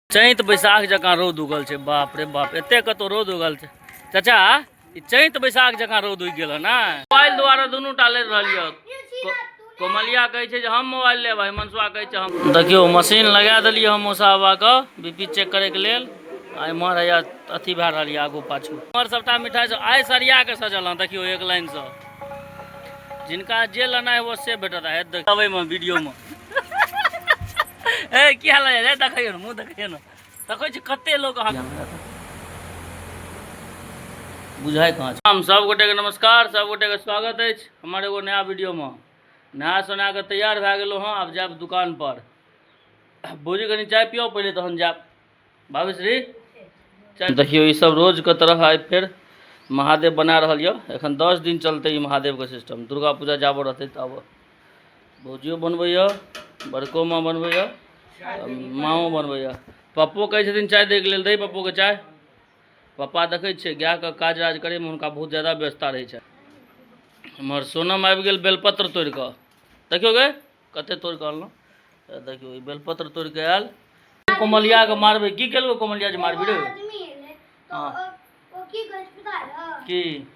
चैत बैसाख जकाँ रौद उगल छै। बाप रे बाप, एते कतौ रौद उगल छै चाचा? ई चैत बैसाख जकाँ रौद उगि गेल हन ने। मोबाइल द्वारा दुनू टा लड़ि रहल यऽ। कोमलिया कहै छै जे हम मोबाइल लेब, हिमांशुआ कहै छै हम। देखियौ, मशीन लगा देलियै हम मौसा बाबाके बीपी चेक करैके लेल। आ एम्हर हैया अथी भए रहल यऽ आगू पाछू। एम्हर सबटा मिठाइ सब आइ सरिया के सजल हन। देखियौ, एक लाइनसँ जिनका जे लेनाइ हुए से भेटत। आ देखबैमे वीडियोमे ए की हाल है? देखैयौ ने, मुँह देखैयौ ने। देखै छी कते लोक अहाँ बुझाइ कहाँ छै। हम सब गोटेके नमस्कार, सब गोटेके स्वागत अछि हमर एगो नया वीडियोमे। नहा सोना कऽ तैयार भए गेलहुँ हँ, आब जायब दुकान पर। भौजी, कनि चाय पियाउ पहिले, तहन जायब। भावेश्री, चाय। देखियौ, ई सब रोजके तरह आइ फेर महादेव बना रहल यऽ। एखन 10 दिन चलतै ई महादेवके सिस्टम, दुर्गा पूजा जाबऽ रहतै ताबऽ। भौजियो बनबैए, बड़को माँ बनबैए, माँओ बनबैए। पप्पो कहै छथिन चाय दैके लेल। दही पप्पोके चाय। पप्पा देखै छियै, गायके काज राज करैमे हुनका बहुत ज्यादा व्यस्तता रहै छै। एम्हर सोनम आबि गेल बेलपत्र तोड़ि कऽ। देखियौ गे, कते तोड़ि कऽ अनलहुँ। देखियौ, ई बेलपत्र तोड़ि कऽ आयल। कोमलियाके मारबै। की केलको कोमलिया जे मारबी रे? हँ, की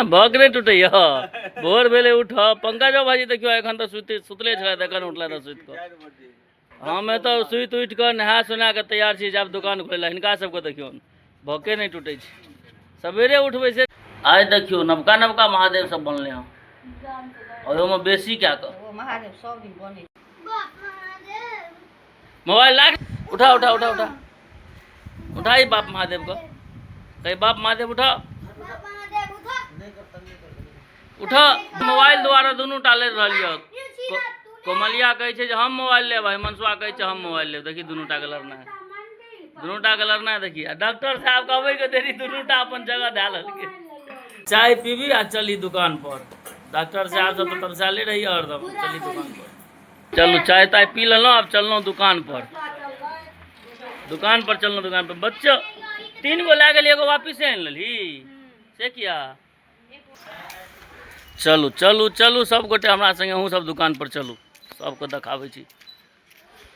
भक नहि टूटैया? भोर भेलै, उठ। पंकज भाजी, देखियौ, एखन तऽ सुति सुतले छलै, एखन उठलै तऽ सुति कऽ। हम एतऽ सुति उठि कऽ नहा सोना कऽ तैयार छी, जायब दोकान खोलै लए। हिनका सबके देखियौ, भके नहि टूटै छै। सवेरे उठबै से। आइ देखियौ, नवका नवका महादेव सब बनलै हँ, ओहिमे बेसी कए कऽ। महादेव सब दिन बनै। मोबाइल लाग। उठा उठा उठा उठा उठा। ई बाप महादेव को कही, बाप महादेव उठा उठा। मोबाइल द्वारा दुनू टा लड़ि रहल यऽ। कोमलिया कहै छै जे हम मोबाइल लेब, हिमांशुआ कहै छै हम मोबाइल लेब। देखी, दुनू टा के लड़ना है, दुनू टा के लड़ना है। देखी, आ डॉक्टर साहब के अबै के देरी, दुनू टा अपन जगह धए लेलकै। चाय पीबी आ चली दुकान पर। डॉक्टर साहब सब तऽ तमसाले रही हरदम। चली दुकान पर, चलू। चाय ताय पी लेलहुँ, आब चललहुँ दुकान पर। दुकान पर चललहुँ, दुकान पर। बच्चा तीन गो लए गेली, एगो वापिसे आनि लेलही, से किया? चलू चलू चलू, सब गोटे हमरा संगे अहूँ सब दुकान पर चलू, सबके देखाबै छी।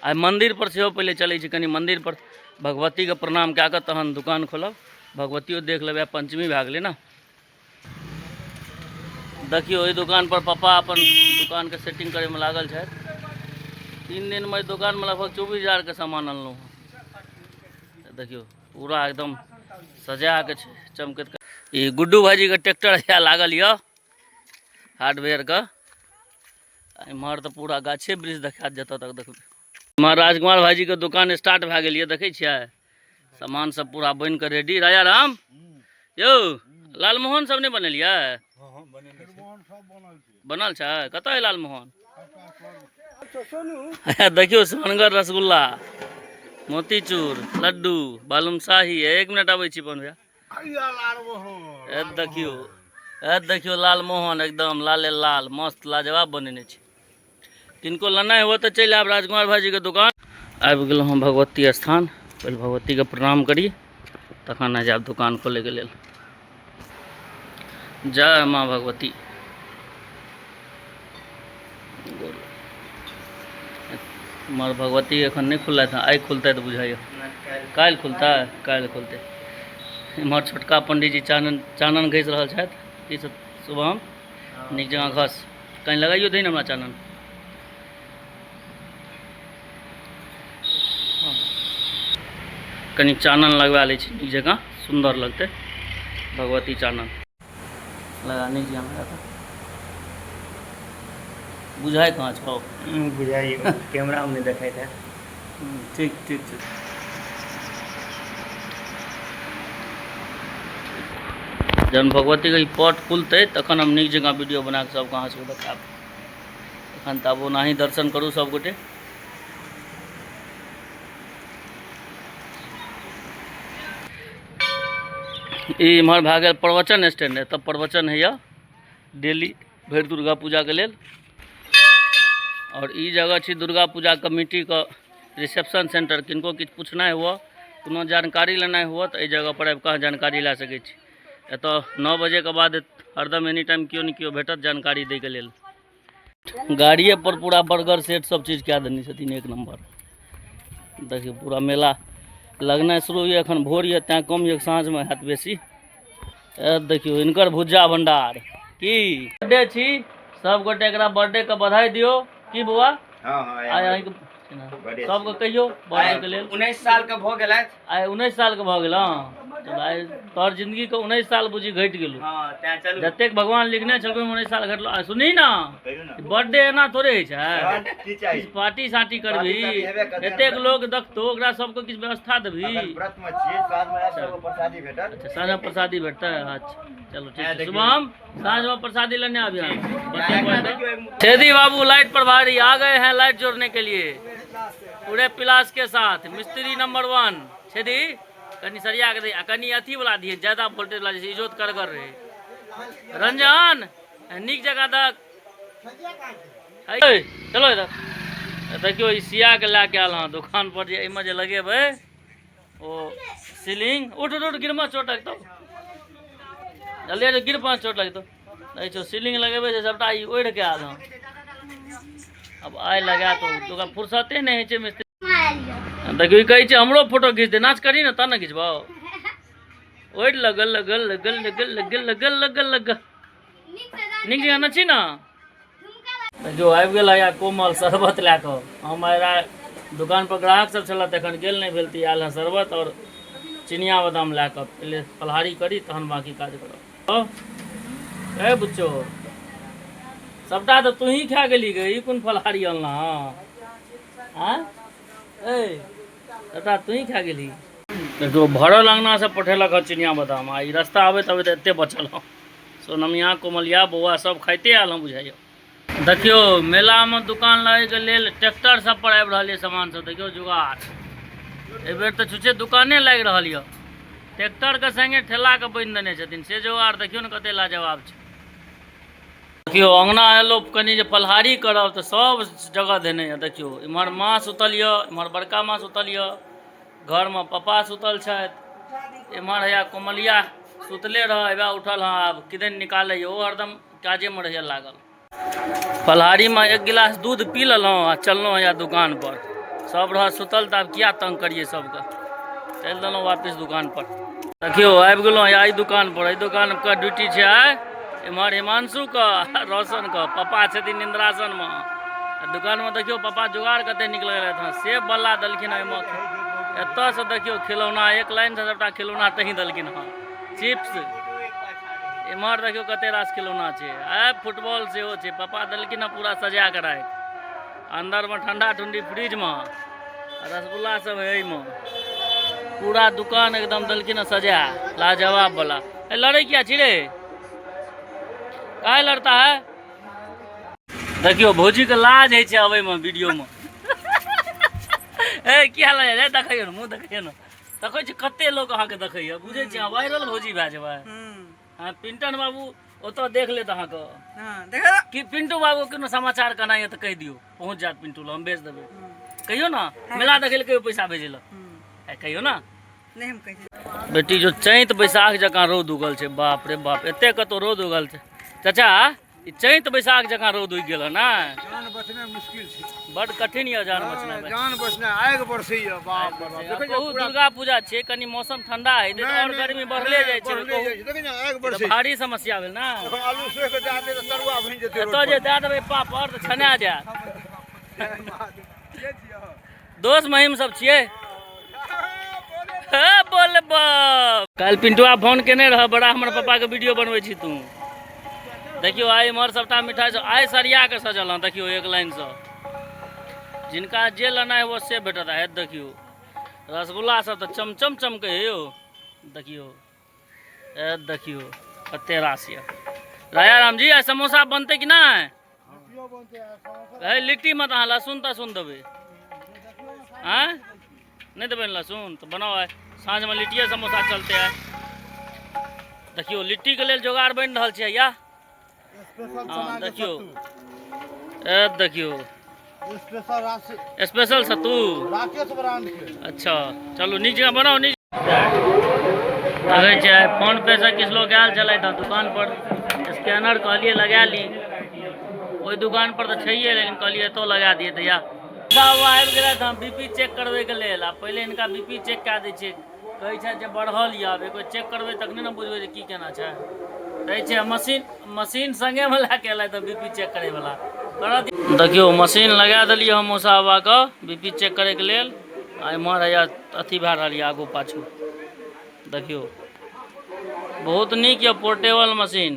आइ मन्दिर पर सेहो पहिले चलै छी। कनि मन्दिर पर भगवतीके प्रणाम कए कऽ तहन दुकान खोलब। भगवतियो देख लेबै, आइ पंचमी भए गेलै ने। देखियौ, एहि दुकान पर पप्पा अपन दुकानके सेटिंग करैमे लागल छथि। 3 दिनमे एहि दोकानमे लगभग 24,000के सामान अनलहुँ हँ। देखियौ, पूरा एकदम सजा के छै, चमकैत। ई गुड्डू भाईजीके ट्रैक्टर हैया लागल यऽ हार्डवेयरके। एम्हर तऽ पूरा गाछे वृक्ष देखायत जतऽ तक देखबै। एम्हर राजकुमार भाईजीके दोकान स्टार्ट भए गेल यऽ। देखै छियै, सामान सब पूरा बनि कऽ रेडी। राजा राम यौ, लालमोहन सब नहि बनेलियै? बनल छै। कतऽ है लालमोहन? देखियौ, सोनगर रसगुल्ला, मोतीचूर लड्डू, बालूमशाही। एक मिनट, अबै छी पवन भैया। ए देखियौ, ए देखियौ, लालमोहन एकदम लाले लाल, मस्त लाजवाब बनेने छै। किनको लेनाइ हुए तऽ चलि आयब राजकुमार भाईजीके दुकान। आबि गेलहुँ हम भगवती स्थान। पहिले भगवतीके प्रणाम करी, तखन जायब दुकान खोलैके लेल। जय माँ भगवती। हमर भगवती एखन नहि खुललथि हँ। आइ खुलतै तऽ बुझाइए, काल्हि खुलतै, काल्हि खुलतै। एम्हर छोटका पंडीजी चानन चानन घसि रहल छथि। की सब शुभम, नीक जकाँ घस, कनि लगाइयो दही ने हमरा चानन। कनि चानन लगवा लै छी, नीक जकाँ सुन्दर लगतै भगवती। चानन लगा, नीक जकाँ लगा। तऽ बुझाइ कहाँ छौ? बुझाइए, कैमरामे नहि देखाइत है। ठीक ठीक ठीक। जहन भगवतीके ई पट खुलतै, तखन हम नीक जकाँ वीडियो बना कऽ सबके अहाँ सबके देखायब। एखन तऽ आब ओनाही दर्शन करू सबगोटे। ई इम्हर भए गेल प्रवचन स्टैंड। एतऽ प्रवचन होइए डेली भरि दुर्गा पूजाके लेल। आओर ई जगह छी दुर्गा पूजा कमिटीके रिसेप्शन सेंटर। किनको किछु पूछनाइ हुअ, कोनो जानकारी लेनाइ हुअ, तऽ एहि जगह पर आबि कऽ अहाँ जानकारी लए सकै छी। एतऽ 9 बजेके बाद हरदम एनी टाइम केओ ने केओ भेटत जानकारी दैके लेल। गाड़िए पर पूरा बर्गर सेट सब चीज कए देने छथिन, एक नम्बर। देखियौ पूरा मेला लगनाइ शुरू यऽ, एखन भोर यऽ तैँ कम यऽ, साँझमे हैत बेसी। देखियौ हिनकर भुज्जा भंडार की बर्थडे छी, सब गोटे एकरा बर्थडे के बधाई दियौ। की बौआ? हाँ, हाँ, आइ अहाँके सबके कहियौ बर्थडे के लेल। 19 साल के भऽ गेलथि। आइ 19 साल के भऽ गेल। हँ चलू, आइ तोहर जिंदगी के 19 साल बुझी घटि गेलौ। हँ, तैं चलू। जतेक भगवान लिखने छलखिन 19 साल घटलो। आ सुनही ना, कहियौ ना। बर्थडे एना थोड़े होइ छै, तहन की चाही? किछु पार्टी सार्टी करबही, पार्टी सार्टी हेबे करतै। एतेक लोक देखतौ, ओकरा सबके किछु व्यवस्था देबही। अखन व्रत मे छियै, साँझ मे आयब सबके प्रसादी भेटत। अच्छा, साँझ मे प्रसादी भेटतै। अच्छा चलू ठीक हँ, छै। देखियौ। शुभम, साँझ में प्रसादी लेने आबियो। देखियौ, एक छेदी बाबू लाइट पर भारी आ गए हैं लाइट जोड़ने के लिए, पूरे पिलास के साथ। मिस्त्री नंबर 1 छेदी, कनी सरिया के दे, आ कनी अथी वाला दिए, ज्यादा वोल्टेज वाला, जैसे इजोत करगर रहे। रंजन नीक जगह दक। हे, चलो इधर। देखियो ई सिया के लए के आयल हँ दुकान पर, जे एहिमे जे लगेबै ओ सीलिंग। उठ उठ उठ, गिरमा चोट लगतौ, जल्दी आ, गिर पाँच चोट लगतौ। देखै छौ सीलिंग लगेबै से सबटा ई ओढ़ि के आयल हँ। अब आइ लगा तो ओकरा फुर्सते नहि होइ छै मिस्त्री। देखियौ ई कहै छै हमरो फोटो घीच दे, नाच करी ने तब ने घिचबौ। ओढ़ि लगल लगल लगल लगल लगल लगल लगल लगल, नीक जकाँ नची ने। देखियौ आबि गेल है कोमल शरबत लए कऽ। हम आइ दुकान पर ग्राहक सब छल तखन गेल नहि भेल, तऽ आयल हँ शरबत और चिनिया बादाम लए कऽ। पहिले फलहारी करी तहन बाकी काज करब। ए बुच्चो, सबटा तऽ तूही खा गेली गे, ई कोन फलहारी अनला हँ? आँय ए सबटा तूही खा गेली। देखियौ भरल अंगना से पठेलक हँ चिनिया बादाम, आ ई रास्ता आबैत आबैत एते बचल हँ। सोनमिया कोमलिया बौआ सब खाइते आयल हँ बुझाइया। देखियौ मेलामे दुकान लगैके लेल ट्रैक्टर सब पर आबि रहल यऽ सामान सब। देखियौ जुगाड़, एहिबेर तऽ छुछे दुकाने लागि रहल यऽ, ट्रैक्टरके संगे ठेलाके बान्हि देने छथिन, से जुगाड़ देखियौ ने कते लाजवाब छै। देखियौ अङ्गना एलहुँ कनि जे फलहारी करब तऽ सब जगह देने यऽ। देखियौ इम्हर माँ सुतल यऽ, इम्हर बड़का माँ सुतल यऽ, घरमे पप्पा सुतल छथि, एम्हर हैया कोमलिया सुतले रह, हेबे उठल हँ आब किदन निकालैए, ओ हरदम काजेमे रहैए लागल। फलहारीमे एक गिलास दूध पी लेलहुँ आ चललहुँ हैया दुकानपर। सब रह सुतल तऽ आब किया तंग करियै सबके, चलि देलहुँ वापिस दुकानपर। देखियौ आबि गेलहुँ हैया एहि दुकानपर। एहि दुकानके ड्यूटी छै आइ एम्हर हिमांशुके रोशनके, पप्पा छथिन निन्द्रासनमे। दुकानमे देखियौ पप्पा जुगाड़ कते नीक लगलथि हँ, सेब बल्ला देलखिन हँ एहिमे। एतऽसँ देखियौ खिलौना, एक लाइनसँ सबटा खिलौना टहि देलखिन हँ, चिप्स। एम्हर देखियौ कते रास खिलौना छै, आ फुटबॉल सेहो छै। पप्पा देलखिन हँ पूरा सजा कऽ राखि। अन्दरमे ठंडा ठुंडी फ्रिजमे रसगुल्ला सब है, एहिमे पूरा दुकान एकदम देलखिन हँ सजा लाजवाब वाला। ए लड़ै किया छी रे, काहे लड़ता है? देखियौ भौजीके लाज होइ छै अबैमे वीडियोमे। ए किया लाज होइ छै? देखैयौ ने, मुँह देखैयौ ने। देखै छी कते लोक अहाँके देखैया, बुझै छी अहाँ वायरल भौजी भए जेबै। हँ, पिंटन बाबू ओतऽ देख लेत अहाँके। हँ, देखो। कि पिंटू बाबू कोनो समाचार कहना यऽ तऽ कहि दियौ, पहुँच जायत पिंटू लग, हम भेज देबै। कहियौ ने मेला देखै लए कहियो पैसा भेजै लए। ए, कहियौ ने। नहि हम कहै छी। बेटी जो चैत बैसाख जकाँ रौद उगल छै, बाप रे बाप, एते कतौ रौद उगल छै चाचा? ई चैत बैसाख जकाँ रौद उगि गेल हँ ने? जान बचनाइ मुश्किल छै, बड कठिन यऽ जान बचनाइ। जान बचनाइ आगि बरसैया, बाप रे बाप। देखै बहुत दुर्गा पूजा छै, कनि मौसम ठंडा हेतै तऽ आओर गर्मी बढ़ले जाइ छै। बढ़ले जाइ छै, देखै ने आगि बरसै। भारी समस्या भेल ने। एखन आलू सोहि कऽ दए देबै तऽ तरुआ बनि जेतै। एतऽ जे दए देबै पापड़ तऽ छना जायत। दोस्त महिम सब छियै। हे बोल बाप, काल्हि पिंटुआ फोन केने रह, बड़ा हमर पापा के वीडियो बनबै छी तू। देखियौ आइ इम्हर सबटा मिठाई सब आइ सरिया के सजल हँ। देखियौ एक लाइन सँ जिनका जे लेनाइ हुए से भेटत। हे देखियौ रसगुल्ला सब तऽ चमचम चमकै है यौ। देखियौ ए देखियौ कते रास यऽ। राजा राम जी आइ समोसा बनतै कि नहि? हे लिट्टी मत अहाँ लहसुन तहसुन देबै? आँय नहि देबै ने लहसुन तऽ बनाउ, आइ साँझमे लिट्टिए समोसा चलतै आइ। देखियौ लिट्टीके लेल जोगाड़ बनि रहल छै या। हँ देखियौ, ए देखियौ स्पेशल सत्तू राकेश ब्रांड के। अच्छा चलू नीक जकाँ बनाउ, नीक। देखै छियै फोन पे से किछु लोग आयल छलै तऽ दुकान पर स्कैनर कहलियै लगा ली। ओहि दुकान पर तऽ छैहे, लेकिन कहलियै एतौ लगा दियै। तऽ या आबि गेलै तऽ हम बीपी चेक करबैके लेल। आ पहिले हिनका बीपी चेक कए दै छियै, कहै छथि जे बढ़ल यऽ। आब एक बेर चेक करबै तखने ने बुझबै जे की केना छै। कहै छै मशीन मशीन संगेमे लए कऽ एलथि बीपी चेक करैवला। देखियौ मशीन लगा देलियै हम मौसा बाबाके बीपी चेक करैके लेल। आ एम्हर हैया अथी भए रहल यऽ आगू पाछू। देखियौ बहुत नीक यऽ पोर्टेबल मशीन,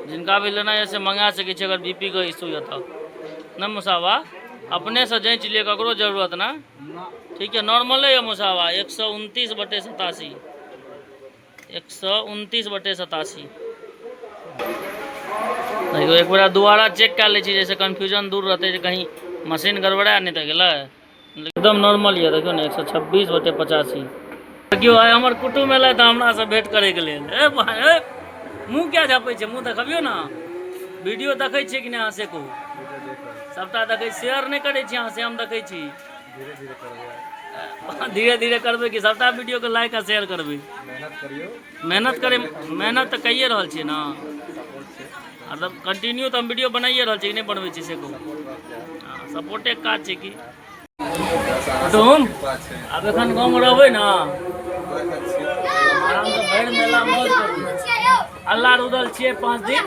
जिनका भी लेना यऽ से मंगा सकै छी अगर बीपी के इशू यऽ तऽ। नहि मौसा बाबा अपनेसँ जाँचि लिअ, ककरो जरूरत ना। ठीक यऽ, नॉर्मले यऽ मौसा बाबा। 129/87, 129/87। देखियौ एक बेर दोबारा चेक कए लै छी जाहिसँ कन्फ्यूजन दूर रहतै जे कहीं मशीन गड़बड़ा नहि तऽ गेलै। एकदम नॉर्मल यऽ, देखियौ ने 126/85। देखियौ आइ हमर कुटुम्ब एलै तऽ हमरासँ भेँट करैके लेल। ए भाइ ए मुँह किया झपै छै, मुँह देखबियौ ने। वीडियो देखै छियै कि नहि अहाँ से कहू? सबटा देखै, शेयर नहि करै छी अहाँ से हम देखै छी। धीरे धीरे करबै कि सबटा वीडियोके लाइक आ शेयर करबै? मेहनत करै, मेहनत तऽ कैये रहल छियै ने। आ तब कंटिन्यू तऽ हम वीडियो बनाइए रहल छी कि नहि बनबै छी से कहू? सपोर्टे काज छै कि कुटुम। आब एखन गाँवमे रहबै ने, आरामसँ भरि मेला मौज करू। अल्लाह रुदल छियै 5 दिन।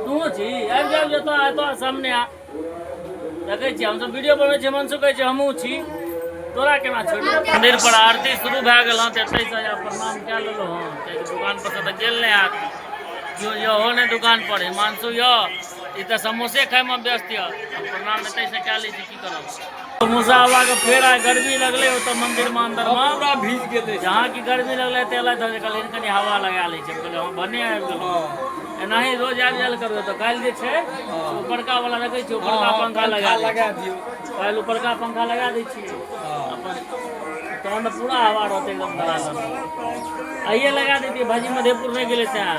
तूहो छी? आबि जाब जतऽ एतऽ सामने आ। देखै छियै हमसब वीडियो बनबै छियै, मनसु कहै छै हमहूँ छी, तोरा केना छोड़ि। मन्दिर पर आरती शुरू भए गेल हँ तऽ एतहिसँ प्रणाम कए लेलहुँ हँ, कियाकि दुकान पर से तऽ गेल नहि हैत। केओ यहो नहि दुकान पर, हिमांशु यऽ, ई तऽ समोसे खाइमे व्यस्त यऽ। प्रणाम एतहिसँ कए लै छी, की करब। मौसा बाबाके फेर आइ गर्मी लगलै ओतऽ मन्दिरमे अन्दरमे पूरा भीज गेलै। जहाँ की गर्मी लगलै तऽ एलै तऽ कहलियै कनि हवा लगा लै छै। कहलियै हँ भने आबि गेलहुँ, एनाही रोज आबि जायल करू। तऽ काल्हि जे छै उपरका वाला देखै छियै, उपरका पंखा लगा दियौ। काल्हि उपरका पंखा लगा दै छियै अपन, तहन तऽ पूरा हवा रहतै एकदम धड़ाधड़। आइए लगा दैतियै, भाजी मधेपुर नहि गेलै तैं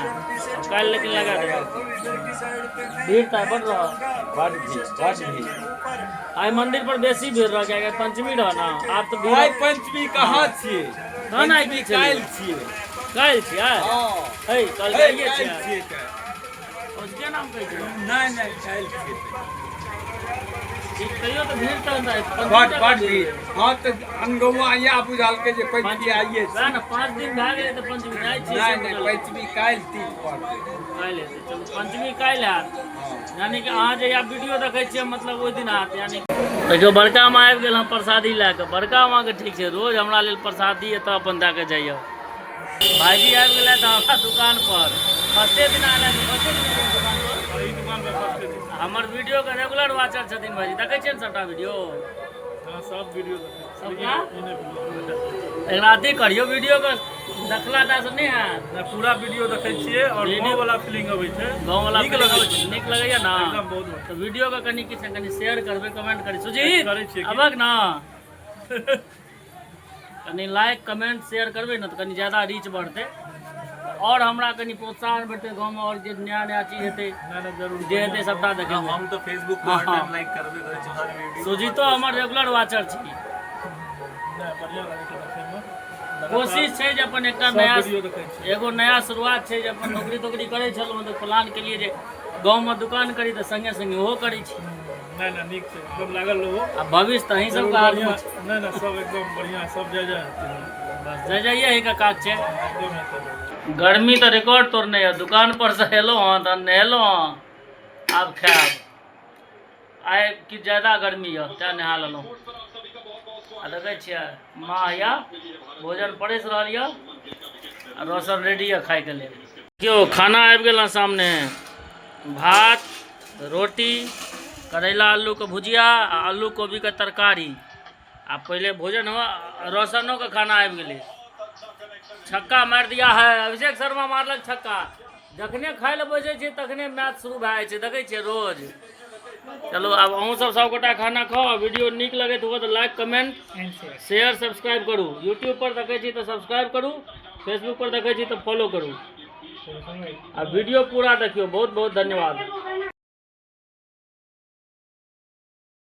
काल्हि, लेकिन लगा देबै। भीड़ तऽ बड रहल, बड भीड़, बड भीड़ आइ मंदिर पर बेसी भीड़ रह कियाकि पंचमी रह ना। आब तऽ भीड़ आइ पंचमी कहाँ छियै? तहन आइ की छलै? काल्हि छियै। काल्हि छियै? हँ है काल्हि आइए छियै। उसके नाम कहै छियै? नहि नहि काल्हि छियै। ठीक तैयो तऽ भीड़ तऽ बड बड भीड़। हँ तऽ अनगौआ इएह बुझलकै जे पंचमी आइए वएह ने, 5 दिन भए गेलै तऽ पंचमी जाइ छियै। नहि नहि पंचमी काल्हि तीन पड़तै। काल्हि हेतै। चलू पंचमी काल्हि हैत, यानी कि अहाँ जहिया वीडियो देखै छियै मतलब ओहि दिन हैत। यानी देखियौ बड़का माँ आबि गेल हँ प्रसादी लए कऽ। बड़का माँके ठीक छै, रोज हमरा लेल प्रसादी एतऽ अपन दए कऽ जाइए। भाईजी आबि गेलै तऽ हमरा दुकान पर फर्स्टे दिन आयल, फर्स्टे दिन दुकान पर। हमर वीडियोके रेगुलर वाचर छथिन भाईजी, देखै छियै ने सबटा वीडियो? सब वीडियो सबटा? एकरा अथी करियौ, वीडियोके देखला टा से नहि हैत, पूरा वीडियो देखै छियै और गाँव वाला फीलिंग अबै छै। गाँव वाला नीक लगै छै। नीक लगैया ना? एकदम बहुत। तऽ वीडियोके कनि किछु कनि शेयर करबै, कमेंट करी। सुजीत करै छियै। अबक ना कनि लाइक कमेंट शेयर करबै ने तऽ कनि ज्यादा रीच बढ़तै और हमरा कनि प्रोत्साहन भेटतै गाँवमे, और जे नया नया चीज हेतै जे हेतै सबटा देखैमे। हम तऽ फेसबुक पर हर टाइम लाइक करबे करै छी हर वीडियो। सुजीतो हमर रेगुलर वाचर छी। बढ़िया लागै छै देखैमे। कोशिश छै जे अपन एकटा नया वीडियो देखै छी। एगो नया शुरुआत छै जे अपन नौकरी तोकरी करै छलहुँ तऽ प्लान केलियै जे गाँवमे दुकान करी तऽ संगे संगे ओहो करै छी। नहि नहि नीक छै, एकदम लागल रहू। आ भविष्य तऽ अहीं सबके हाथमे छै। नहि नहि सब एकदम बढ़िया, सब जय जय हेतै। बस जय जय ही के काज छै। एकदम हेतै। गर्मी तऽ रिकॉर्ड तोड़ने यऽ। दुकान पर से एलहुँ हँ तऽ नहेलहुँ हँ, आब खायब। आइ किछु ज्यादा गर्मी यऽ तेँ नहा लेलहुँ। आ देखै छियै माँ या भोजन परसि रहल यऽ आ रोशन रेडी यऽ खायके लेल। देखियौ खाना आबि गेल हँ सामने, भात रोटी करैला आलूके भुजिया आ आलू कोबीके तरकारी। आ पहिले भोजन हुआ, रोशनोके खाना आबि गेलै। छक्का मारि दिया है अभिषेक शर्मा, मारलक छक्का। जखने खाय लए बैसै छियै तखने मैच शुरू भए जाइ छै, देखै छियै रोज। चलू आब अहूँ सब सबगोटा खाना खाउ। आ वीडियो नीक लगैत हुए तऽ लाइक कमेंट शेयर सब्सक्राइब करू। यूट्यूब पर देखै छी तऽ सब्सक्राइब करू, फेसबुक पर देखै छी तऽ फॉलो करू आ वीडियो पूरा देखियौ। बहुत बहुत धन्यवाद।